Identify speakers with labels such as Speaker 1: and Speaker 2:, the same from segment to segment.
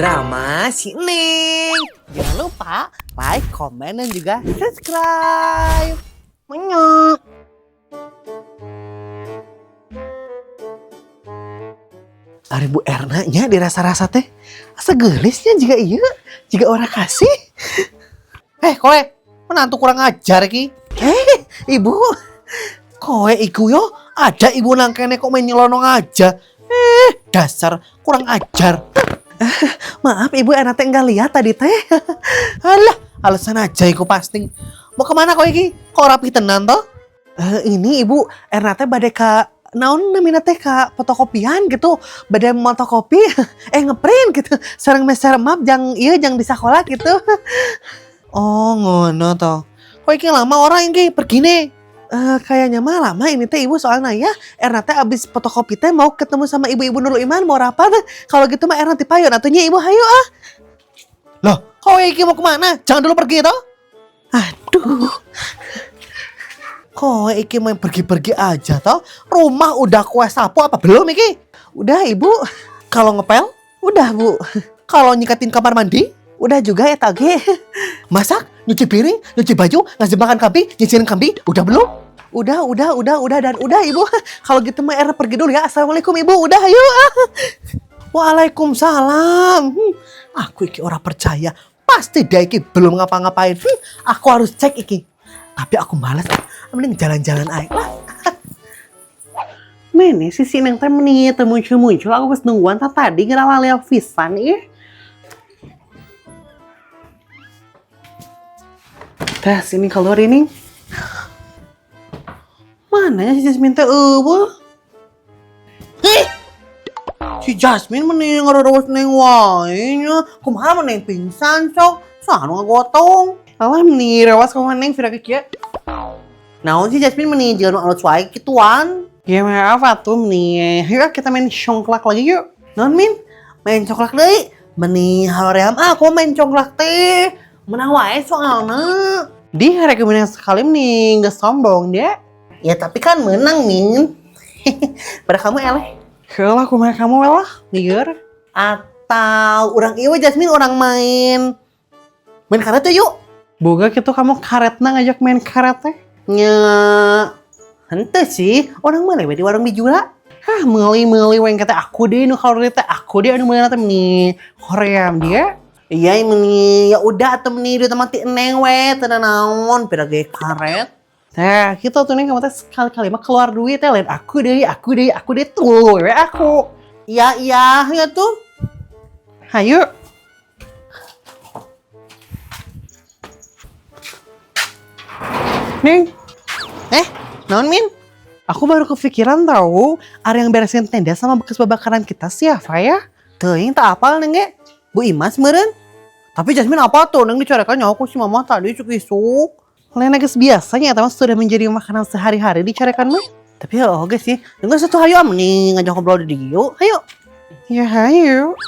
Speaker 1: Drama si Neng. Jangan lupa like, komen, dan juga subscribe. Menyok. Ari Bu Erna nya dirasa-rasa teh asa geulisnya juga iya, jika orang kasih. Eh, kowe menantu kurang ajar ki. Eh, ibu. Kowe iku yo ada ibu nang kene kok main nyelonong aja. Eh, dasar kurang ajar. Maaf ibu Erna teh nggak lihat tadi teh. Alah, alasan aja iku pasti. Mau kemana kowe iki? Kok rapi tenan toh? Eh, ini ibu Erna teh bade ka naon namina teh ka fotokopian gitu, bade motokopi, eh ngeprint gitu, sareng meser map jang iya jang di sekolah gitu. Oh ngono toh. Kok iki lama orang iki pergi nih? Eh, kayaknya mah lama ini teh ibu soalnya ya Erna teh abis fotokopi teh mau ketemu sama ibu-ibu Nurul Iman mau rapat. Kalau gitu mah Erna tipayun atuh nya ibu, hayu ah. Loh, kok iki mau kemana? Jangan dulu pergi toh. Aduh. Kok iki main pergi-pergi aja toh? Rumah udah kue sapu apa belum iki? Udah ibu. Kalau ngepel? Udah bu. Kalau nyikatin kamar mandi? Udah juga ya tage. Masak? Nyuci piring? Nyuci baju? Ngasih makan kambing? Nyisirin kambing? Udah belum? Udah, dan udah ibu. Kalau gitu mah Erna pergi dulu ya. Assalamualaikum ibu. Udah ayo. Waalaikumsalam. Aku iki ora percaya. Pasti dia iki belum ngapa-ngapain. Aku harus cek iki. Tapi aku malas. Mending jalan-jalan aja lah.
Speaker 2: Mene si si Neng teh meni teu muncul-muncul, aku geus nungguan tah tadi geura lalea pisan ih. Tah sini keluar ini. Mana ya si Jasmine teh euweuh?
Speaker 1: Ih! Si Jasmine meni ngererewas neng wae nya. Kumaha mending pingsan sok. Saha nu ngagotong?
Speaker 2: Alah meni rewas kumaha Neng pira kieu.
Speaker 1: Naon si Jasmine meni jeung nu alus wae kituan.
Speaker 2: Ya maaf atuh meni. Ayo kita main congklak lagi yuk.
Speaker 1: Naon Min? Main congklak deui. Meni haroream ah aku main congklak teh. Menang wae soalna.
Speaker 2: Di rekomendasi sekali nih, nggak sombong dia.
Speaker 1: Ya tapi kan menang Min. Pada kamu eleh.
Speaker 2: Helah kumaha kamu lah, lieur.
Speaker 1: Atau orang ieu Jasmine orang main. Main karet yuk.
Speaker 2: Boga gitu kamu karetna ngajak main karet teh.
Speaker 1: Nya, henteu sih, orang mana we di warung bijula.
Speaker 2: Hah, meuli-meuli we kata aku deh nu kalau teh aku deh anu meuli teh meni hoream dia.
Speaker 1: Iya meni ya udah atuh meni duit mati neng we teu naon pira ge karet.
Speaker 2: Teh, gitu tuh nih kamu teh sekali-kali mah keluar duit teh lain aku deh, aku deh, aku deh tuh we aku.
Speaker 1: Iya iya ya tuh.
Speaker 2: Hayu. Neng,
Speaker 1: Eh, naon Min?
Speaker 2: Aku baru kepikiran tahu, ada yang beresin tenda sama bekas babakaran kita siapa ya?
Speaker 1: Teuing tak apal neng ge. Bu Imas meureun. Tapi Jasmine apa tuh neng dicarekan nyaho ku si mama tadi isuk-isuk.
Speaker 2: Lain geus biasanya eta mah sudah menjadi makanan sehari-hari dicarekan mah.
Speaker 1: Tapi ya oke sih. Dengar satu hayu am nih ngajak ngobrol di dieu. Hayu.
Speaker 2: Ya hayu.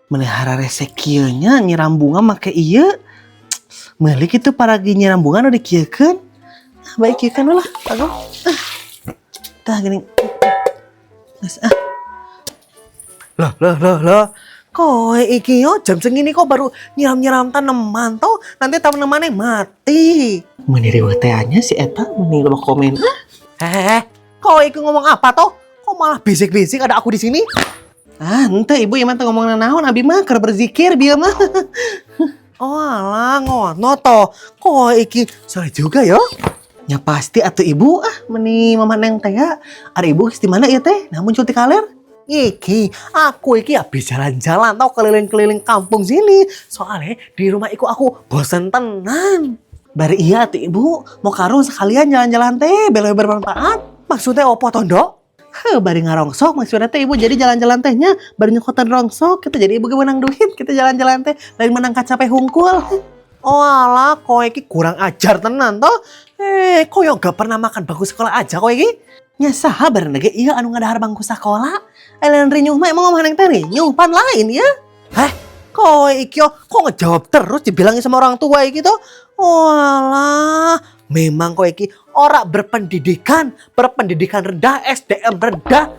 Speaker 1: Melihara rese kieu nya nyiram bunga make ieu. Meuli kitu paragi nyiram bunga nu dikieukeun. Ah, baik kieukeun lah, Agung. Ah. Tah geuning. Geus ah. Loh, loh, loh, loh. Kowe iki yo jam segini kok baru nyiram-nyiram tanaman toh, nanti tanamannya mati.
Speaker 2: Meni riweuh teh nya si eta meni loba komen.
Speaker 1: Eh, kowe iki ngomong apa toh? Kok malah bisik-bisik ada aku di sini?
Speaker 2: Ah, henteu ibu ieu mah teu ngomong naon, abi mah keur berzikir bieu mah.
Speaker 1: Oh alah ngono toh. Kowe iki salah juga yo.
Speaker 2: Ya pasti atuh ibu ah meni mama neng teh ya. Ari ibu geus di mana ieu teh? Nah muncul ti kaler.
Speaker 1: Iki, aku iki habis jalan-jalan tau keliling-keliling kampung sini. Soalnya di rumah iku aku bosen tenan.
Speaker 2: Bari iya atuh ibu, mau karung sekalian jalan-jalan teh, belo bermanfaat.
Speaker 1: Maksudnya opo toh, Ndok?
Speaker 2: Heh, bari ngarongsok maksudnya teh ibu jadi jalan-jalan tehnya bari nyokotan rongsok kita jadi ibu ge menang duit kita jalan-jalan teh lain menang kacape hungkul.
Speaker 1: Oh alah, kowe iki kurang ajar tenan toh. Eh, kowe gak pernah makan bangku sekolah aja kowe iki?
Speaker 2: Nya saha bareng ge ieu anu ngadahar bangku sekolah? Lain rinyuh mah emang ngomong teh rinyuh pan lain ya.
Speaker 1: Heh, kowe iki yo kok ngejawab terus dibilangin sama orang tua iki toh? Oh alah, Memang kowe iki ora berpendidikan, berpendidikan rendah, SDM rendah.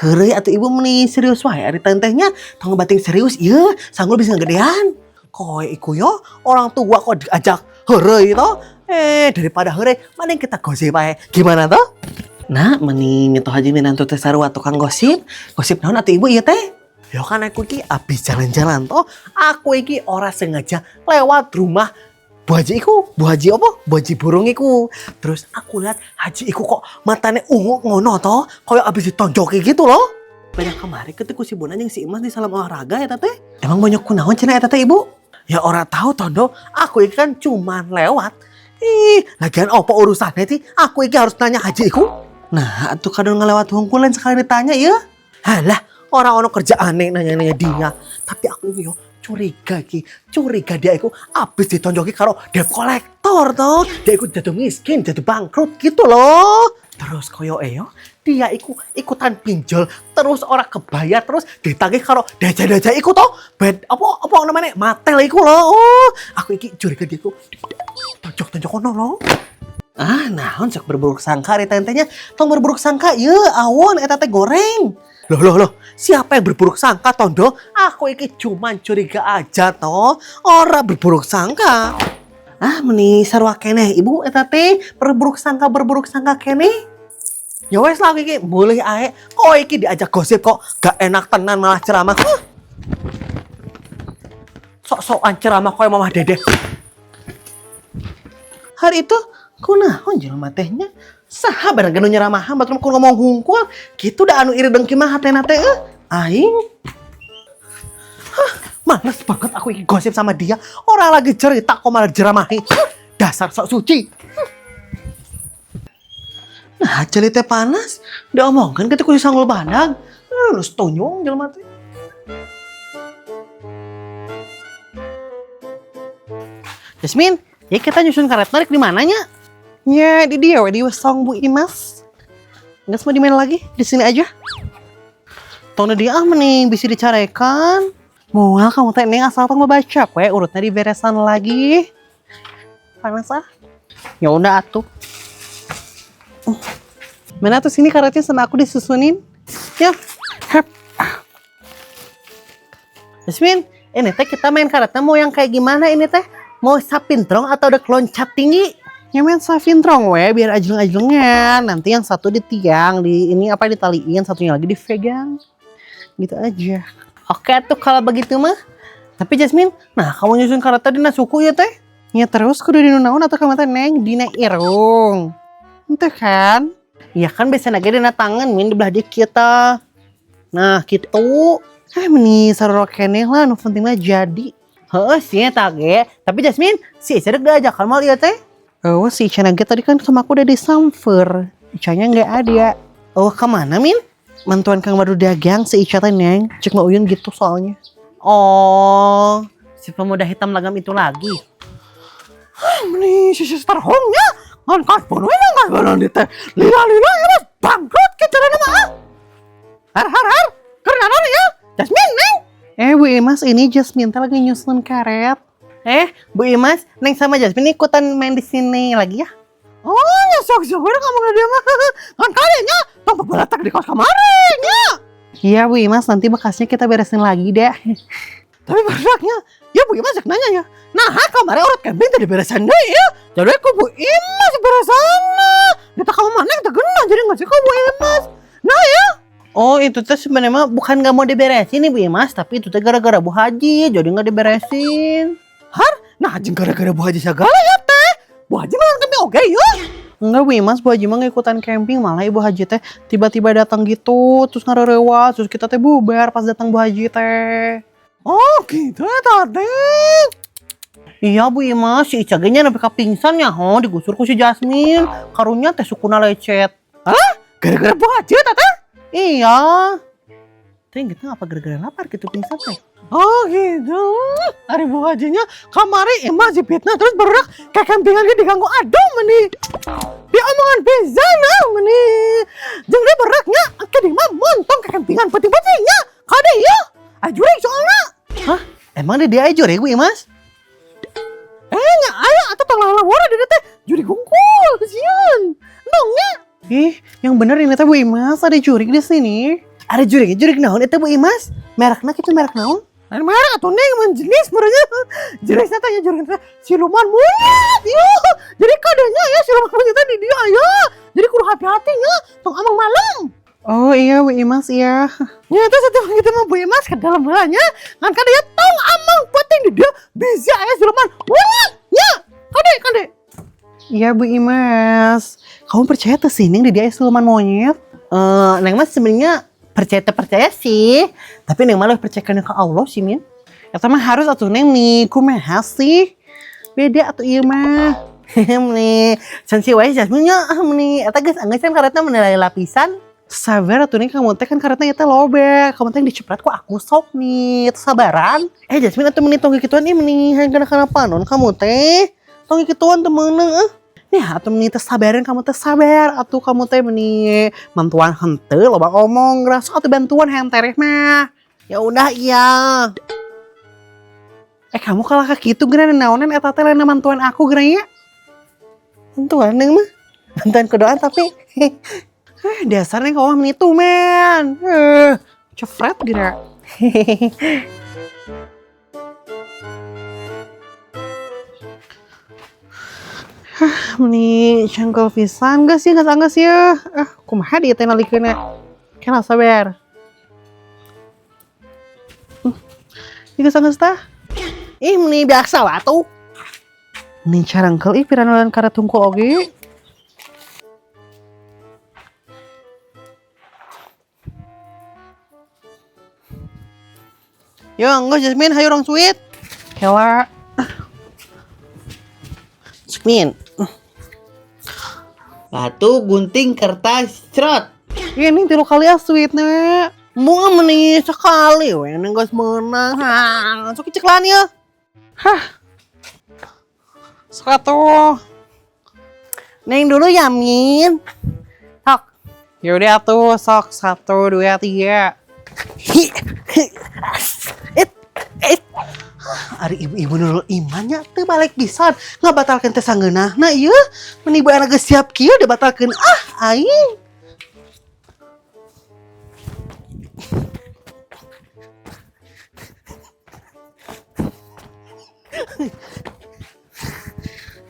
Speaker 1: Heureuy atuh, Ibu meni serius wae ari tentehnya, tong bating serius ieu, sanggul bisa gedean. Kowe iku yo orang tua kok diajak heureuy toh. Eh, daripada heureuy, mending kita gosip ae. Gimana toh? Nah, meni mitoha jeung minantu teh sarua tukang gosip. Gosip naon atuh, Ibu, ieu teh? Ya kan aku iki abis jalan-jalan toh, aku iki ora sengaja lewat rumah Bu Haji iku, Bu Haji apa? Bu Haji burung iku. Terus aku lihat Haji iku kok matanya ungu ngono toh, koyo abis ditonjoki gitu loh. Banyak kemarin ketika si Bona jeung si Imas di salam olahraga ya teh. Emang banyak kunaon cenah eta teh, Ibu? Ya ora tahu tondo, aku iki kan cuman lewat. Ih, lagian apa urusannya sih? Aku iki harus nanya Haji iku. Nah, atuh kadang ngelewat hungkulan sekali ditanya ya. Halah, ora ono kerjaane nanya-nanya dia. Tapi aku iki yo curiga ki, curiga dia iku abis ditonjoki karo debt collector toh. Dia iku jatuh miskin, jatuh bangkrut gitu loh. Terus koyo yo, dia iku ikutan pinjol, terus ora kebayar, terus ditagih karo deja-deja iku toh. Bed apa apa namanya? Matel iku loh. Oh, aku iki curiga dia iku tonjok-tonjok kono loh. Ah, naon sok berburuk sangka ari tentenya. Tong berburuk sangka ye, awon eta teh goreng. Loh, loh, loh, siapa yang berburuk sangka, Tondo? Aku iki cuman curiga aja toh, ora berburuk sangka. Ah, meni sarua keneh, Ibu, eta teh berburuk sangka keneh. Ya wes lah, iki boleh ae. Kok iki diajak gosip kok gak enak tenan, malah ceramah. Huh. Sok-sokan ceramah koyo Mamah Dedeh. Hari itu kunaon jelema teh nya? Saha barang nu nyeramahan batur ku ngomong hungkul kitu da anu iri dengki mah hatena teh euy. Aing. Hah, males banget aku iki gosip sama dia. Orang lagi cerita kok malah ceramahi. Hah, dasar sok suci. Nah, ceuli teh panas. Diomongkeun kitu ku si sanggul badag. Lu setonyong jelema teh. Jasmine, ya kita nyusun karet narik di mananya? Ya, di dia, di song Bu Imas. Nggak mau di mana lagi? Di sini aja. Tong dia ah mending bisa dicarekan. Moal kamu teh, neng, asal tong baca we urutnya diberesan lagi. Panas ah. Ya udah atuh. Mana tuh sini karetnya sama aku disusunin? Ya. Hep. Jasmine, ini teh kita main karetnya mau yang kayak gimana ini teh? Mau sapintrong atau udah loncat tinggi? Ya main sapintrong we, biar ajleng-ajlengan. Nanti yang satu di tiang, di ini apa ditaliin, satunya lagi dipegang. Gitu aja. Oke tuh kalau begitu mah. Tapi Jasmine, nah kamu nyusun karetnya dina suku ya teh? Ya terus kudu dina naon atau kamu teh, neng, dina irung. Itu kan? Ya kan biasanya lagi dina tangan min di belah kita. Nah gitu. Eh, meni sarua keneh lah, nu penting mah jadi. Heeh sih eta ge. Tapi Jasmine, si Ica dek diajakan mal ieu teh? Oh, si Ica ge tadi kan sama aku udah disamper. Icanya nggak ada. Oh, kemana Min? Mantuan Kang baru dagang si Ica teh, neng. Cek mau Uyun gitu soalnya. Oh, si pemuda hitam lagam itu lagi. Ah, meni si sister home-nya. Ngan kasbon we ngan kasbon di teh. Lila lila ya mas bangkrut ke jalan mah. Ah. Har har har. Karena ya. Jasmine, neng. Eh, Bu Imas, ini Jasmine teh lagi nyusun karet. Eh, Bu Imas, Neng sama Jasmine ikutan main di sini lagi ya. Oh, ya sok sok kamu dia mah. Kan kalinya tong bebeletak di kos kemarin ya. Iya, Bu Imas, nanti bekasnya kita beresin lagi deh. Tapi beraknya, ya Bu Imas nanya ya. Nah, kemarin urut camping tadi beresan deh ya. Jadi aku Bu Imas beresan. Kita kamu mana kita kena jadi nggak sih kau Bu Imas. Nah ya. Oh, itu tuh sebenarnya mah bukan nggak mau diberesin nih, Bu Imas, tapi itu tuh gara-gara Bu Haji jadi nggak diberesin. Har? Nah, jeung gara-gara Bu Haji segala ya teh. Bu Haji mah camping oke ya. Enggak, Bu Imas, Bu Haji mah nggak ikutan camping, malah Ibu Haji teh tiba-tiba datang gitu, terus ngarerewas, terus kita teh bubar pas datang Bu Haji teh. Oh gitu ya tadi. Iya, Bu Imas, si Ica ge nya nepi ka pingsan ya, ho, digusur ku si Jasmine. Karunya teh sukuna lecet. Hah? Gara-gara Bu Haji teh? Iya. Teh gitu apa gara-gara lapar gitu pingsan teh? Oh gitu. Ari Bu Hajinya kamari emang si fitnah terus baru ke campingan ge diganggu, aduh meni. Di omongan pisan ah meni. Jeung dia beraknya ke di mah montong ke campingan penting-pentingnya. Kade ya. Ajurik soalnya. Hah? Emang dia diajurik, Bu Imas? Eh, nya aya atuh tong lalawara di teh. Jurig hungkul, sieun. Entong nya.
Speaker 2: Ih, yang bener ini teh Bu Imas, ada jurig di sini.
Speaker 1: Ada jurig, jurig naon eta Bu Imas? Merekna kitu merek naon? Lain merek atuh, Neng, mun jenis meureunnya. Jenisnya tanya jurig teh siluman monyet. Iya. Jadi kadanya ya siluman monyet teh di dieu aya. Jadi kudu hati-hati nya, tong amang malam.
Speaker 2: Oh iya Bu Imas, iya.
Speaker 1: Ya itu setiap kita mau Bu Imas ke dalam heula nya, ngan kadanya tong amang penting di dieu bisa aya siluman monyet nya. Kade kade.
Speaker 2: Iya Bu Imas. Kamu percaya tuh sih, Neng, di dia siluman monyet?
Speaker 1: Eh, Neng mah sebenarnya percaya teu percaya sih, tapi Neng malah percaya ke Allah sih, Min.
Speaker 2: Eta mah harus atuh, Neng, nih, kumaha sih? Beda atuh ieu mah.
Speaker 1: Nih, sensi wae Jasmine nya nih, eta geus anggeus kan karetna menilai lapisan.
Speaker 2: Sabar atuh, Neng, kamu teh kan karetna eta loba. Kamu teh yang dicepret ku aku sok nih, sabaran.
Speaker 1: Eh, Jasmine atuh meni tong kituan ieu meni hayang kana kana panon kamu teh. Tong kituan teu meunang ah.
Speaker 2: Nih atuh meni teh sabaran, kamu teh sabar atuh, kamu teh meni mantuan henteu loba omong geura atuh bantuan hayang tereh mah.
Speaker 1: Ya udah iya.
Speaker 2: Eh, kamu kalah ka kitu geura naonan eta teh lain mantuan aku geura nya.
Speaker 1: Bantuan Neng mah. Bantuan kedoaan tapi
Speaker 2: Eh, dasarnya kamu mah meni tumen. Eh, cefret geura. Hah, meni cangkel pisan geus sih, geus anggeus ya. Ah, kumaha dieu teh nalikeunna? Kela sabar. Geus anggeus tah.
Speaker 1: Ih, meni biasa lah tuh.
Speaker 2: Meni carangkel ih piranolan karet tungku oge.
Speaker 1: Yo, enggeus Jasmine, hayu urang suit.
Speaker 2: Kela.
Speaker 1: Jasmine.
Speaker 3: Batu, gunting, kertas, cerot.
Speaker 2: Ini tilu kali ya sweetnya.
Speaker 1: Mau meni sekali we neng geus meunang. Ha, sok ceklan ya.
Speaker 2: Hah. Sok atuh.
Speaker 1: Neng dulu ya, Min. Sok.
Speaker 2: Yaudah atuh, sok satu, dua, tiga.
Speaker 1: Hi, hi, it, it. Ari ibu-ibu nurul imannya teu balik pisan ngabatalkeun teh sangeunahna ieu meni Bu Erna geus siap kieu dibatalkeun ah aing.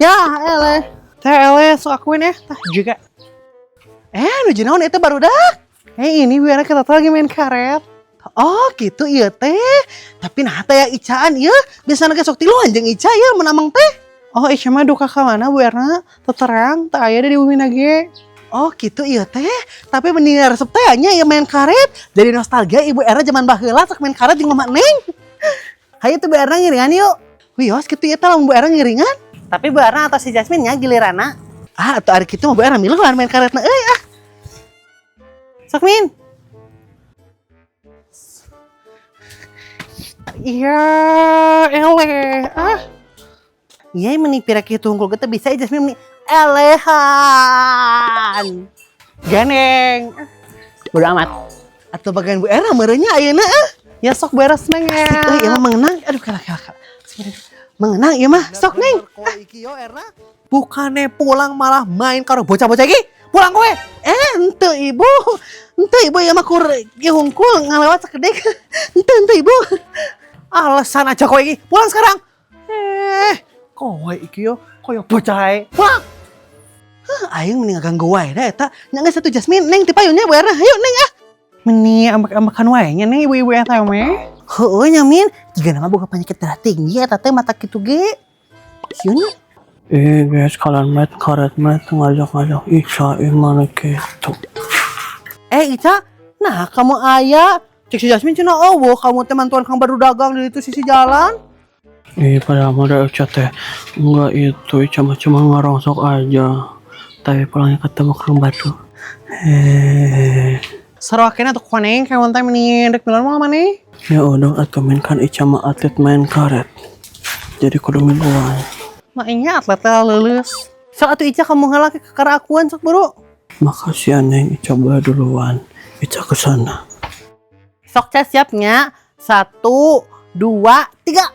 Speaker 2: Ya, eleh. Teh eleh, sok akuin ya. Tah juga.
Speaker 1: Eh, nuju naon eta barudak?
Speaker 2: Eh, ini Bu Erna kita lagi main karet.
Speaker 1: Oh, gitu ieu teh. Tapi nah teh ya icaan ieu biasana ge sok tiluan jeung Ica ya mun amang teh.
Speaker 2: Oh, Ica mah duka ka mana Bu Erna? Terang, teu aya di bumi ge.
Speaker 1: Oh, gitu ieu teh. Tapi mending resep teh nya ieu main karet. Jadi nostalgia Ibu Erna zaman baheula sok main karet jeung Mama Neng. Hayu tuh Bu Erna ngiringan yuk. Wios kitu ieu teh lamun Bu Erna ngiringan. Tapi Bu Erna atau si Jasmine nya giliranna. Ah, atuh ari kitu mah Bu Erna miluan main karetna euy ah. Sok Min.
Speaker 2: Iya, eleh. Ah,
Speaker 1: Iya meni pira kitu hungkul teh bisa Jasmine meni elehan.
Speaker 2: Ganeng.
Speaker 1: Bodo amat. Atau bagian Bu Erna meureunnya ayeuna ah.
Speaker 2: Ya sok beres, Neng ya.
Speaker 1: Asik euy ieu mah mengenang. Aduh, kalah kalah kalah. Mengenang ieu mah. Sok, Neng.
Speaker 2: Ah.
Speaker 1: Bukannya pulang malah main karo bocah-bocah iki. Pulang kowe. Eh, henteu Ibu. Henteu Ibu ieu mah kur ieu hungkul ngalewat sakedik. Henteu henteu Ibu. Alasan aja kowe iki. Pulang sekarang. Eh, kowe iki yo koyo bocah ae. Pulang. Hah, aing mending ngaganggu wae dah eta. Nya geus atuh Jasmine, Neng tipayunnya Bu Erna. Hayu Neng ah.
Speaker 2: Meni ambek-ambekan wae nya Neng ibu-ibu eta meh.
Speaker 1: Heueuh nya Min, jiga nama boga penyakit darah tinggi eta teh mata kitu ge. Sieun nya.
Speaker 4: Eh guys, kalian main karet main ngajak-ngajak Ica mana gitu.
Speaker 1: Eh Ica, nah kamu ayah cek si Jasmine cenah euweuh kamu teh mantuan kang baru dagang di itu sisi jalan.
Speaker 4: Eh, padahal mah ada Ica teh enggak itu Ica mah cuma ngarongsok aja. Tapi pulangnya ketemu Kang Batu. Eh,
Speaker 2: Saruakeun atuh koneng kayak teh meni rek miluan moal maneh.
Speaker 4: Ya udah atuh min kan Ica mah atlet main karet. Jadi kudu miluan.
Speaker 2: Nah ini atlet teh leuleus.
Speaker 1: Sok atuh Ica kamu heula ke karakuan sok buru.
Speaker 4: Makasih ya Neng, Ica boleh duluan. Ica ke sana.
Speaker 1: Sok Ca siapnya. 1, 2, 3.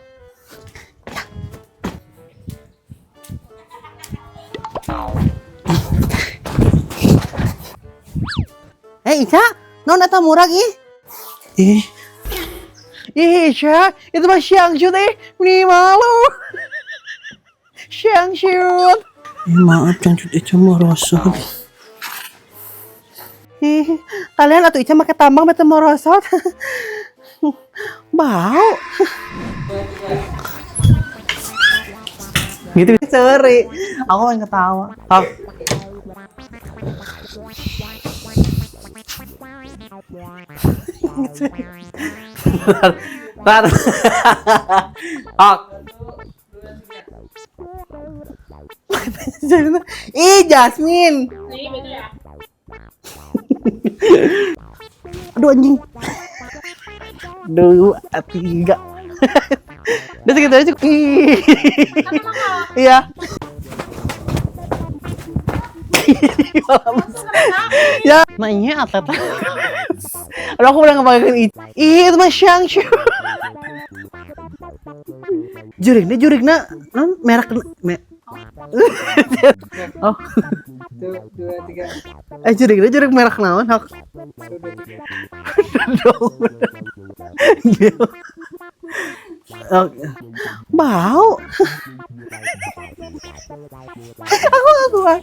Speaker 2: Eh Ica, naon eta murag ih?
Speaker 4: Ih,
Speaker 2: Ih Ica, itu mah syangcut eh, nih malu. Syangcut.
Speaker 4: Ih, maaf cangcut Ica merosot.
Speaker 2: Ih, kalian atau Ica pakai tambang bete merosot. Bau. Gitu sorry. Aku pengen ketawa. Oh. Tar. Ok. Ih, Jasmine. Aduh anjing. Dua, tiga. Udah segitu aja. Ih. Iya. Ya, mainnya atlet. Aduh aku udah ngebayangin itu. Ih, itu mah Shang-Chi. Jurigna, jurigna, non merek me. Oh. Eh jurigna jurig merek naon hok. Dong. Gitu. Oke. Bau. Aku gak kuat.